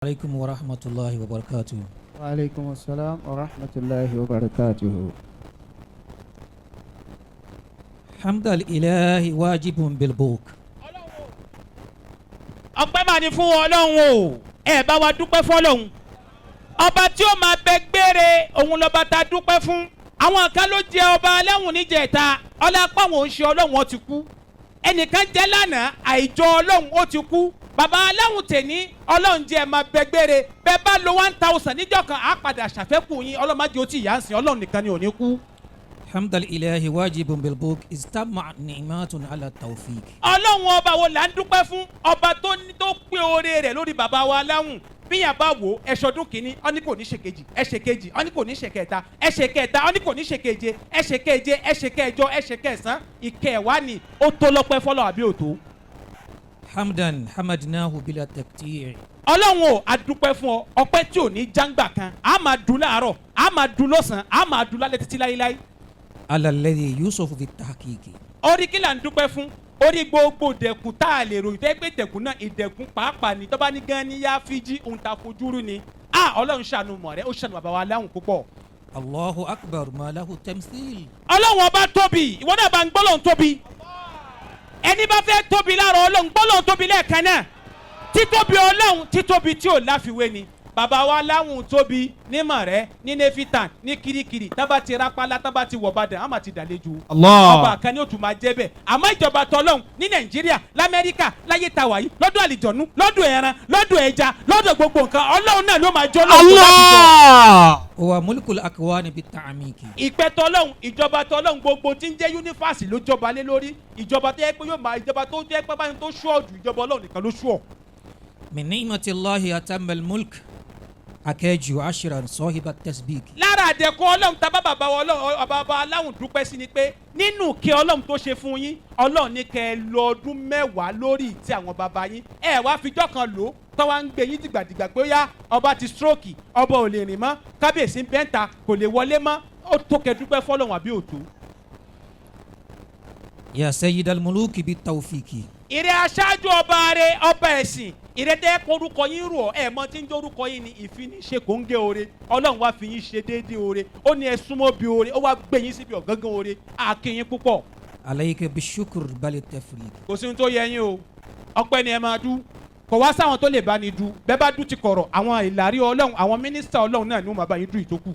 عليكم ورحمة الله وبركاته. وعليكم السلام ورحمة الله وبركاته. حمد الإله واجب بالبوك. Ọpẹ́ máa ní fún Ọlọ́run o. Ẹ bá wa dúpẹ́ fọlọ́run, ọba tí ó máa bẹ gbére, òun lọ́ba tá a dúpẹ́ fún. Àwọn kan ló jẹ ọba aláwùn níjẹta, ọlápá wọn ò ń ṣe Ọlọ́run, ó ti kú. Ẹnìkan jẹ́ lánàá, àìjọ Ọlọ́run, ó ti kú. Bàbá aláwùn tèní, Ọlọ́run jẹ́ ẹ máa bẹ gbére. Bẹ́ẹ̀ bá lo 1,000 níjọ́ kan, á padà ṣàfẹ́kù yín. Ọlọ́run má jẹ́ ó tì yá ń sìn. Ọlọ́run nìkan ni ò ní kú. حمد الإله واجب بالبوك استمع نعمات على التوفيق. Ọlọ́run ọba wo là ń dúpẹ́ fún? Ọba tó ní tó pé oore rẹ̀ lórí bàbá wa láwùn. Bíyàn bá wò ó, ẹ̀ṣọ́dún kìíní, ó ní kò ní ṣe kejì, ẹ̀ṣẹ̀ kejì, ó ní kò ní ṣe kẹta, ẹ̀ṣẹ̀ kẹta, ó ní kò ní ṣe keje, ẹ̀ṣẹ̀ keje, ẹ̀ṣẹ̀ kẹjọ, ẹ̀ṣẹ̀ kẹsàn-án, ìkẹwàá ni. Ó tó lọ́pẹ́ fọlọ́ àbí ò tó? حمدا حمدناه بلا تقطيع. Ọlọ́run o, a dúpẹ́ fún ọ, ọpẹ́ tí ò ní jáǹgbà kan. A máa dùn láàárọ̀, a máa dùn lọ́sàn-án, a máa dùn lálẹ́ títí láéláé. على الذي يوصف بالتحقيق. Orí kí là ń dúpẹ́ fún? Orí gbogbo dẹ̀kun tá a lè ròyìn, tẹ́ pé dẹ̀kun náà, ìdẹ̀kun pàápàá ni. Tọ́ba ní gan ni yá fíjì, ohun tá a fojú rú ni. A Ọlọ́run ṣàánú mọ̀ rẹ́, ó ṣàánú bàbá wa láwùn púpọ̀. الله أكبر ما له تمثيل. Ọlọ́run ọba tóbi. Ìwọ náà bá ń gbọ́lọ́run tóbi. Ẹni bá fẹ́ tóbi lára Ọlọ́run, gbọ́lọ́run tóbi lẹ́ẹ̀kan náà. Títóbi Ọlọ́run, títóbi tí ò láfiwé ni. Bàbá wa láwùn tóbi nímọ̀ rẹ ní nefitan ní Kirikiri. Tábà ti rápálá, tábà ti wọ̀ Bàdàn, àmà ti dàlejò. Ọba kan ní ó tún máa jẹ́ bẹ́ẹ̀. Àmọ́ ìjọba tọlọ́hún ní Nàìjíríà, l'Amẹ́ríkà, láyé ta wàyí, lọ́dọ̀ àlìjọ̀nú, lọ́dọ̀ ẹran, lọ́dọ̀ ẹja, lọ́dọ̀ gbogbo nǹkan, Ọlọ́run náà ló máa jọ́ lọ́dọ̀ láti jọ. هو ملك الأكوان بالتعميق. Ìpẹ́ tọlọ́hún, ìjọba tọlọ́hún, gbogbo tí ń jẹ́ universe ló jọba lé lórí. Ìjọba tó yẹ pé yóò máa, ìjọba tó jẹ́ pé báyìí tó ṣọ́ọ̀jù, ìjọba Ọlọ́run nìkan ló ṣọ́ọ̀. من نعمة الله أتم الملك أكاجو عشرا صاحب التسبيق. Lára àdẹ̀kùn Ọlọ́run tá bá bàbá wa Ọlọ́run, bàbá aláwùn dúpẹ́ sí ni pé nínú kí Ọlọ́run tó ṣe fún yín, Ọlọ́run ní kẹ́ ẹ lọ ọdún 10 lórí ìtì àwọn bàbá yín. Ẹ wá fijọ́ kan lò ó tọ́wá ń gbé yín dìgbàdìgbà pé ó yá, ọba ti stroke, ọba ò lè rìn mọ́, kábíyèsí ń bẹ́ńta, kò lè wọlé mọ́. Ó tó kẹ́ dúpẹ́ fọlọ́run àbí òtó? يا سيد الملوك بالتوفيق. Ìrẹ́ aṣáájú ọba rẹ, ọba ẹ̀sìn, ìrẹ́ tẹ́ korúkọ yín rò ọ́, ẹ̀ mọ tí ń jẹ́ orúkọ yín ni ìfiniṣe kò ń gé oore. Ọlọ́run wá fi yín ṣe déédéé oore. Ó ní ẹ súnmọ́ bí oore, ó wá gbé yín síbi ọ̀gángan oore. Àkíyín púpọ̀. عليك بالشكر بل التفريق. Kò sí ohun tó yẹ yín o, ọpẹ́ ni ẹ máa dú. Kò wá sáwọn tó lè bá ní du. Bẹ́ẹ̀ bá dú ti kọ̀rọ̀, àwọn ìlàrí Ọlọ́run, àwọn mínísítà Ọlọ́run náà ni wọ́n máa bá yín dú ìtókù.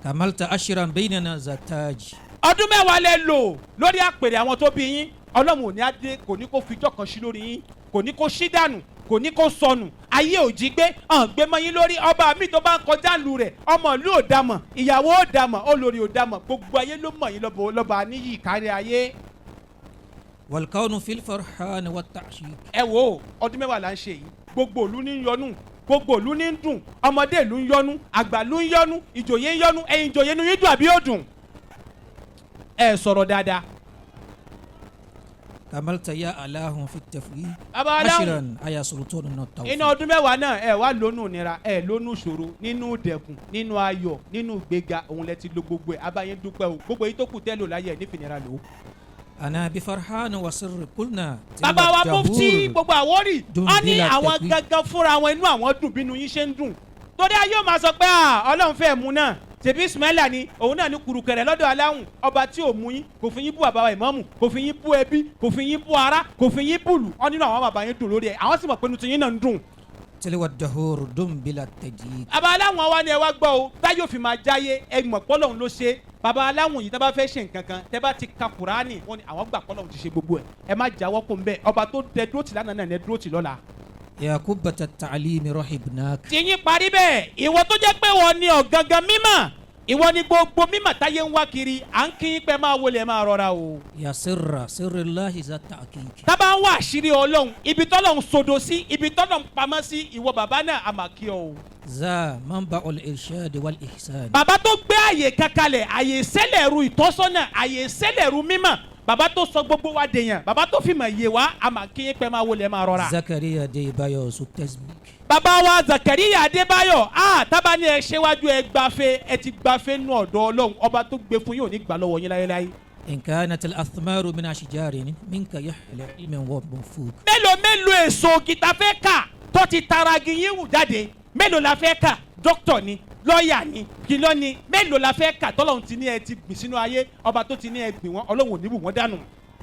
كملت عشرا بيننا ذا تاج. Ọdún 10 lẹ lò lórí àpèrè àwọn tó bí yín. Ọlọ́run ò ní adé, kò ní kó fijọ́ kan sí lórí yín, kò ní kó ṣí dànù, kò ní kó sọnù. Ayé ò jí gbé hàn gbé mọ́ yín lórí. Ọba mi tó bá ń kọjá lu rẹ̀, ọmọ ìlú ò dàmọ̀, ìyàwó ò dàmọ̀, olórí ò dàmọ̀, gbogbo ayé ló mọ̀ yín lọ́bọ̀ lọ́ba níyì kárí ayé. والكون في الفرحان والتعشيق. Ẹ wo, ọdún 10 là ń ṣe yìí. Gbogbo ìlú ní ń yọnu, gbogbo ìlú ní ń dùn, ọmọdé ìlú ń yọnu, àgbà ìlú ń yọnu, ìjòyè ń yọnu. Ẹ̀yin ìjòyè, inú yín dùn àbí ó dùn? Ẹ sọ̀rọ̀ dáadáa. كملت يا أعلاهم في التفريق. Bàbá aláwọ̀ عشرا أيا سلطان من التوفيق. Inú ọdún 10 náà, ẹ wá lónú ìnira, ẹ lónú ìṣòro, nínú dẹkùn, nínú ayọ̀, nínú gbéga, òun lẹ ti lo gbogbo ẹ. Abáyé dúpẹ́ o. Gbogbo èyí tó kù tẹ́ lò láyé ẹ nífìnira lò ó. أنا بفرحان وسر قلنا. Bàbá wa mufti gbogbo Àwórì Dùn wọn ní bílà àwọn tẹ̀pí. gangan fúnra wọn, inú àwọn dùn bínú yín ṣe ń dùn, torí ayé ò máa sọ pé, "Ah, Ọlọ́run fẹ́ mú náà, tèbí Ismaila ni òun náà ní kurukẹrẹ lọ́dọ̀ aláwùn." Ọba tí ò mú yín, kò fi yín bú bàbá wa ìmáàmù, kò fi yín bú ẹbí, kò fi yín bú ara, kò fi yín bùlù ọ. Nínú àwọn bàbá yín dùn lórí ẹ, àwọn sì mọ̀ pé inú tiyín náà ń dùn. تلو الدهور دم بلا تجيد. Bàbá aláwọ̀n wa ni ẹ wá gbọ́ o. Táyọ̀ fi máa jáyé, ẹ mọ̀ pọ́lọ́hún ló ṣe. Bàbá aláwọ̀n yìí, tá bá fẹ́ ṣe nǹkan kan, tẹ́ bá ti ka Kùránì, wọ́n ní àwọn gbà pọ́lọ́hún ti ṣe gbogbo ẹ̀. Ẹ má jáwọ́ kó ń bẹ́ẹ̀. Ọba tó dẹ dúró tì lánàá náà ẹ dúró tì lọ́la. يا قبة التعليم رحبناك. Tìyín parí bẹ́ẹ̀. Ìwọ tó jẹ́ pé wọ́n ní ọ̀gangan mímọ̀, ìwọ ni gbogbo mímọ̀ táyé ń wá kiri, à ń kí yín pé máa wọlé, máa rọra o. يا سر سر الله ذا التحقيق. Tábà ń wá àṣírí Ọlọ́run, ibi tọ́lọ́run sodo sí, ibi tọ́lọ́run pamọ́ sí, ìwọ bàbá náà, a máa kí ọ o. ذا منبع الإرشاد والإحسان. Bàbá tó gbé àyè kankalẹ̀, àyè sẹ́lẹ̀rú ìtọ́sọ́nà, àyè sẹ́lẹ̀rú mímọ̀, bàbá tó sọ gbogbo wa dèèyàn, bàbá tó fi mọ̀ yé wa, a máa kí yín pé máa wọlé, máa rọra. زكريا ديبايو التسبيك. Bàbá wa Zakariya Adébáyọ̀, a tábà ní ẹ ṣéwájú, ẹ gbafẹ́, ẹ ti gbafẹ́ nù ọ̀dọ̀ Ọlọ́run. Ọba tó gbé fún yín ò ní gbà lọ́wọ́ yín láéláé. إن كانت الأثمار من أشجار منك يحلى علم ومنفوق. Mélòó mélòó èso gìtá fẹ́ kà. Tó ti taragi yín wù jáde, mélòó la fẹ́ kà? Dókítà ni, lọ́ọ̀yà ni, kìlọ́ ni, mélòó la fẹ́ kà tọ́lọ́run ti ní ẹ ti gbìn sínú ayé? Ọba tó ti ní ẹ gbìn wọn, Ọlọ́run ò ní wù wọ́n dànù.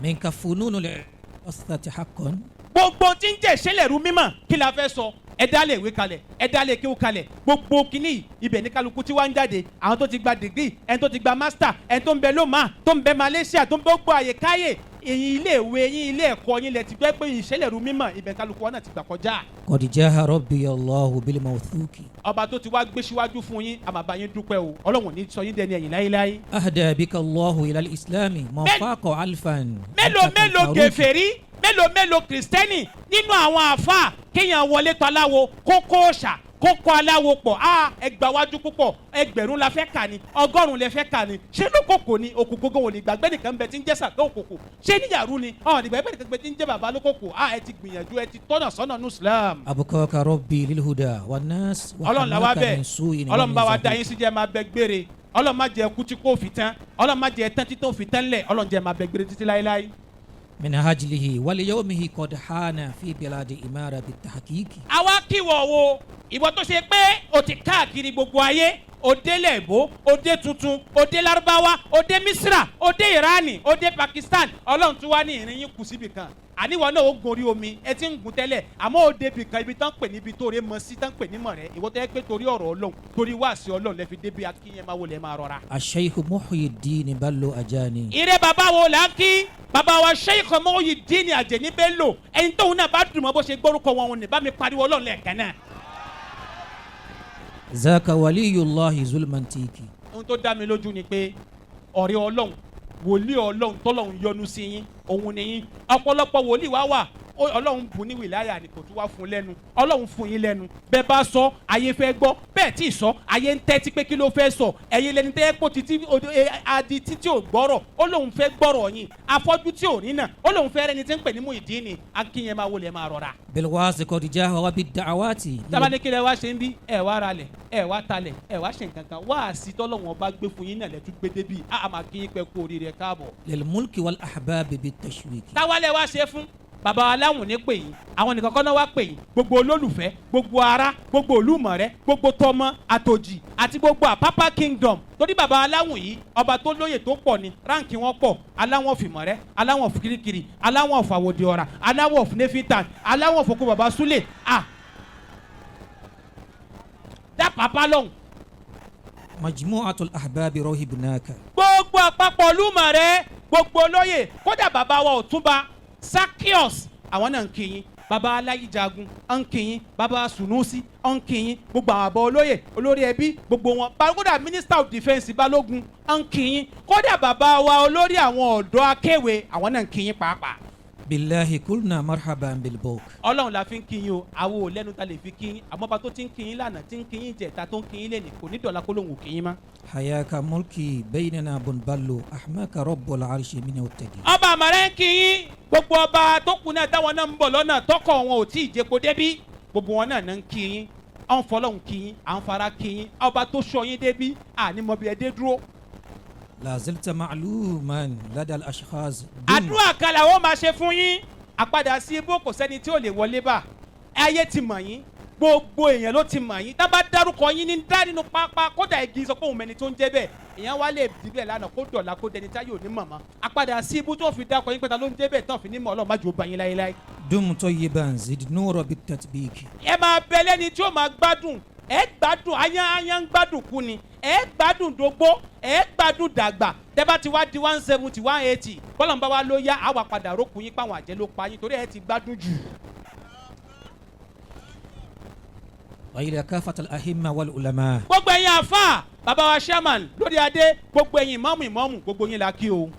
منك فنون الأسرة حقا. Gbogbo tí ń jẹ́ ìṣẹ̀lẹ̀rú mímọ̀, kí la fẹ́ sọ? Ẹ dá lè ìwé kalẹ̀, ẹ dá lè kéwú kalẹ̀, gbogbo kínní yìí, ibẹ̀ ní kálukú tí wàá ń jáde. Àwọn tó ti gba degree, ẹni tó ti gba master, ẹni tó ń bẹ lóma, tó ń bẹ Malaysia, tó ń bẹ gbogbo àyè káyè, èyí ilé ìwé yín, ilé ẹ̀kọ́ yín lẹ ti gbẹ́ pé ìṣẹ̀lẹ̀rú mímọ̀, ibẹ̀ kálukú wọn náà ti gbà kọjá. قد جاه ربي الله بالموثوق. Ọba tó ti wá gbé síwájú fún yín, àmàbà yín dúpẹ́ o. Ọlọ́run ò ní sọ yín dẹni ẹ̀yìn láéláé. أهدى بك الله إلى الإسلام ما فاق ألفا. Mélòó أنت mélòó كالفاروق. Gèfèrí, mélòó mélòó Kìrìsìtẹ́nì nínú àwọn àáfàá, kéèyàn wọlé tọ́ aláwo, kókó ọ̀ṣà, kókó aláwo pọ̀ á ẹgbàá wájú púpọ̀. 1000 la fẹ́ kà ní, 100 lẹ fẹ́ kà ní. Ṣé lókòkò ni? Òkùnkùn ò lè gbàgbé nìkan bẹ tí ń jẹ́ sàkẹ́ òkòkò. Ṣé níyàrú ni? Ọ̀ lè gbàgbé nìkan bẹ tí ń jẹ́ bàbá lókòkò. Á ẹ ti gbìyànjú, ẹ ti tọ́nà sọ́nà ní Islam. أبقاك ربي للهدى والناس Ọlọ́run làwa وحماك bẹ́ẹ̀. من سوء. Ọlọ́run bá wa ومن da yín sí, jẹ́ máa bẹ gbére. Ọlọ́run má jẹ́ kú tí kò fi tán, Ọlọ́run má jẹ́ tán tí tó fi tán lẹ̀. Ọlọ́run jẹ́ máa bẹ gbére títí láéláé. من أجله وليومه قد حان في بلاد إمارة بالتحقيق. Àwa kíwọ̀ wo, ìwọ tó ṣe pé o ti káàkiri gbogbo ayé, o dé lẹ́ẹ̀bó, o dé tuntun, o dé Lárúbáwá, o dé Misra, o dé Irani, o dé Pakistan. Ọlọ́run tún wá ní ìrìn yín kù síbì kan. Àníwọ̀ náà ó gorí omi, ẹ ti ń gun tẹ́lẹ̀, àmọ́ ó débi kan, ibi tán pè níbi tó rẹ mọ sí, tán pè nímọ̀ rẹ. Ìwọ tó yẹ pé torí ọ̀rọ̀ Ọlọ́run, torí wáàsí Ọlọ́run lẹ fi débi, akínyẹn máa wọlé, máa rọra. الشيخ محي الدين بلو أجاني. Ire bàbá wo là ń kí? Bàbá wa Sheikh Muhyiddin Ajani Bello. Ẹni tóun náà bá dùn mọ́ bó ṣe gbórúkọ wọn, òun ní bá mi pariwo Ọlọ́run lẹ́ẹ̀kan náà. ذاك ولي الله ذو المنطق. Ohun tó dá mi lójú ni pé ọ̀rẹ́ Ọlọ́run, wòlíì Ọlọ́run tọ́lọ́run yọ́nú sí yín, òun ni yín. Ọ̀pọ̀lọpọ̀ wòlíì wá wà, Ọlọ́run bùn ní wìláyà ni, kò tún wá fún lẹ́nu. Ọlọ́run fún yín lẹ́nu. Bẹ́ẹ̀ bá sọ, ayé fẹ́ gbọ́. Bẹ́ẹ̀ tí ì sọ, ayé ń tẹ́tí pé kí ló fẹ́ sọ. Ẹ̀yin lẹni tẹ́ pọ̀ títí adi títí ò gbọ́rọ̀, ó lóun fẹ́ gbọ́rọ̀ yín. Afọ́jú tí ò rí náà, ó lóun fẹ́ rẹni tí ń pè ní Muyideen. Akínyẹn máa wọlé, máa rọra. بالوعظ قد جاء وبالدعوات. Tábà kí lẹ wá ṣe ń bí? Ẹ wá ralẹ̀, ẹ wá talẹ̀, ẹ wá ṣe nǹkan kan. Wá sí tọ́lọ́wọ́n bá gbé fún yín náà lẹ́tún gbé débi, a máa kí yín pẹ́ kú oríire, káàbọ̀. للملك والأحباب بالتشويق. Táwálẹ̀ wá ṣe fún bàbá aláwùn ní pè yín, àwọn nìkan kọ́ náà wá pè yín. Gbogbo olólùfẹ́, gbogbo ará, gbogbo olùmọ̀ rẹ, gbogbo tọmọ àtòjì àti gbogbo Àpápá Kingdom, torí bàbá aláwùn yìí, ọba tó lóye tó pọ̀ ni, rank wọn pọ̀. Aláwọ̀n fìmọ̀ rẹ, aláwọ̀n kirikiri, aláwọ̀n fàwọ̀dì ọ̀rà, aláwọ̀n nẹ́fìtàn, aláwọ̀n fòkó bàbá súlẹ̀ à dá pàpà lọ́hùn. مجموعة الأحباب رهبناك. Gbogbo àpapọ̀ olúmọ̀ rẹ, gbogbo olóyè, kódà bàbá wa Ọ̀túnba Sakios, àwọn náà ń kí yín. Bàbá aláyíjagun ń kí yín, bàbá Sunusi ń kí yín, gbogbo àwọn àbọ̀ olóyè, olórí ẹbí, gbogbo wọn, kódà Minister of Defence Balógun ń kí yín, kódà bàbá wa olórí àwọn ọ̀dọ́ akéwé, àwọn náà ń kí yín pàápàá. بالله قلنا مرحبا بالبوك. Ọlọ́run la fi ń kí yín o. Àwọn ò lẹ́nu ta lè fi kí yín, àmọ́ bá tó ti ń kí yín lánàá, tí ń kí yín jẹ̀ta, tó ń kí yín lẹ́nìí, kò ní dọ̀la kó lóun ò kí yín mọ́. حياك ملكي بيننا بن بلو، أحماك رب العرش من التدي. Ọba àmàrẹ́ ń kí yín. Gbogbo ọba tó kù náà, táwọn náà ń bọ̀ lọ́nà, tọkọ̀ wọn ò tí ì jẹ́po débí, gbogbo wọn náà ń kí yín. À ń fọlọ́hún kí yín, à ń fara kí yín. Ọba tó sọ yín débí, àní mọ bí ẹ dé dúró. لا زلت معلوما لدى الأشخاص دم. Àdúrà kan làwọn máa ṣe fún yín. Àpadà sí ibò, kò sẹ́ni tí ò lè wọlé bá. Ayé ti mọ̀ yín, gbogbo èèyàn ló ti mọ̀ yín. Tá bá dárúkọ yín ní dá nínú pápá, kódà igi sọ pé òun mẹni tó ń jẹ́ bẹ́ẹ̀. Èèyàn wá lè dìbẹ̀ lánàá, kó dọ̀la, kó dẹni táyé òní mọ̀mọ́. Àpadà sí ibú tó fi dákọ yín pé ta ló ń jẹ́ bẹ́ẹ̀ tán fi ní mọ̀, Ọlọ́run má jò bá yín láéláé. دم طيبا زد نور بالتطبيق. Ẹ máa bẹ lẹ́ni tí ó máa gbádùn. Ẹ gbádùn ayán ayán, ń gbádùn kú ni, ẹ gbádùn dógbó, ẹ gbádùn dàgbà. Tẹ́ bá ti wá di 170, 180, bọ́lá ń bá wa ló yá, àwa padà rókun yín páwọn àjẹ́ ló pa yín, torí ẹ ti gbádùn jù. وإلى كافة الأئمة والعلماء. Gbogbo ẹ̀yin àfáà, bàbá wa chairman lórí adé, gbogbo ẹ̀yin ìmáàmù, ìmáàmù, gbogbo yín la kí o.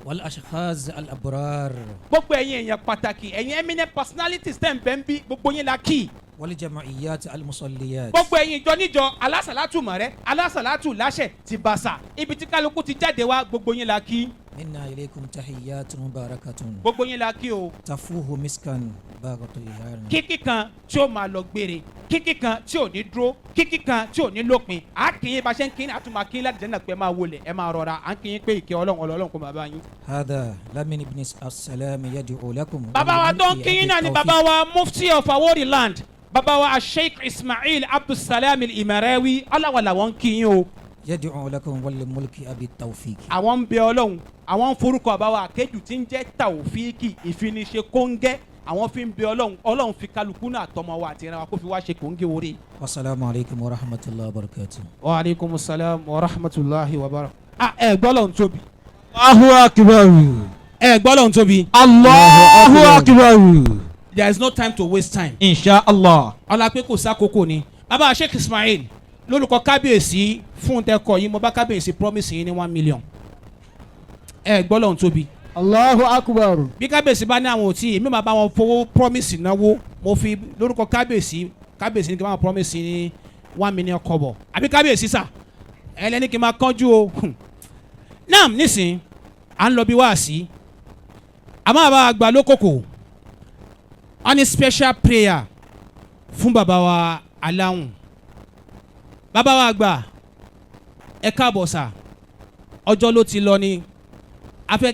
والأشخاص الأبرار. Gbogbo ẹ̀yin èèyàn pàtàkì, ẹ̀yin eminent personalities tẹ̀ ń bẹ́ ń bí, gbogbo yín la kí. والجمعيات المصليات. Gbogbo ẹ̀yin ìjọ níjọ, alásàlátù mọ̀rẹ́, alásàlátù láṣẹ ti bàṣà, ibi tí kálukú ti jáde wá, gbogbo yín la kí. منا إليكم تحيات مباركة. Gbogbo yín la kí o. تفوه مسكا باغة إيران. Kíkí kan tí ó máa lọ gbére, kíkí kan tí ò ní dúró, kíkí kan tí ò ní lópin. À kì í bá ṣe ń kí ní àtúmọ̀ kí láti jẹ́ náà pé ẹ máa wọlé, ẹ máa rọra. À ń kí yín pé ìkẹ́ Ọlọ́run, Ọlọ́run kò máa bá yín. هذا لمن ابن السلام يدعو لكم. Bàbá wa tó ń kí yín náà ni bàbá wa Mufti of Awori Land. Bàbá wa Sheikh Ismail Abdulsalam Imarawi, aláwọ̀ làwọn ń kí yín o. يدعو لكم وللملك أبي التوفيق. Àwọn ń bẹ Ọlọ́run, àwọn ń forúkọ àbáwá àkéjù tí ń jẹ́ Tàòfíìkì ìfiniṣe kóńgẹ́, àwọn fi ń bẹ Ọlọ́run. Ọlọ́run fi kálukú náà tọmọ wa àti ìran wa kó fi wá ṣe kóńgẹ́ orí. والسلام عليكم ورحمة الله وبركاته. Wa aleykum salaam wa rahmatulahi wa barakatuh. Ah, ẹ gbọ́ lọ́n tóbi. Allahu akbar. Ẹ gbọ́ lọ́n tóbi. Allahu akbar. There is no time to waste time. Insha Allah. Ọlá pé kò sákòókò ni. Bàbá Sheikh Ismail, lórúkọ kábíyèsí fún tẹkọ yìí, mo bá kábíyèsí promise yín ní 1 million. Ẹ gbọ́ lọ́n tóbi. Allahu akbar. Bí kábíyèsí bá ní àwọn ò tí, èmi máa bá wọn fowó promise náwó. Mo fi lórúkọ kábíyèsí, kábíyèsí ní kí n máa promise ní 1 million kọ́bọ̀. Àbí kábíyèsí sà ẹ lẹ́ni kí n máa kánjú o. Náà nísìn à ń lọ bí wáàsí, àmọ́ àbá àgbà lókòkò wọ́n ní special prayer fún bàbá wa aláhùn. Bàbá wa àgbà, ẹ káàbọ̀ sà, ọjọ́ ló ti lọ ni a fẹ́.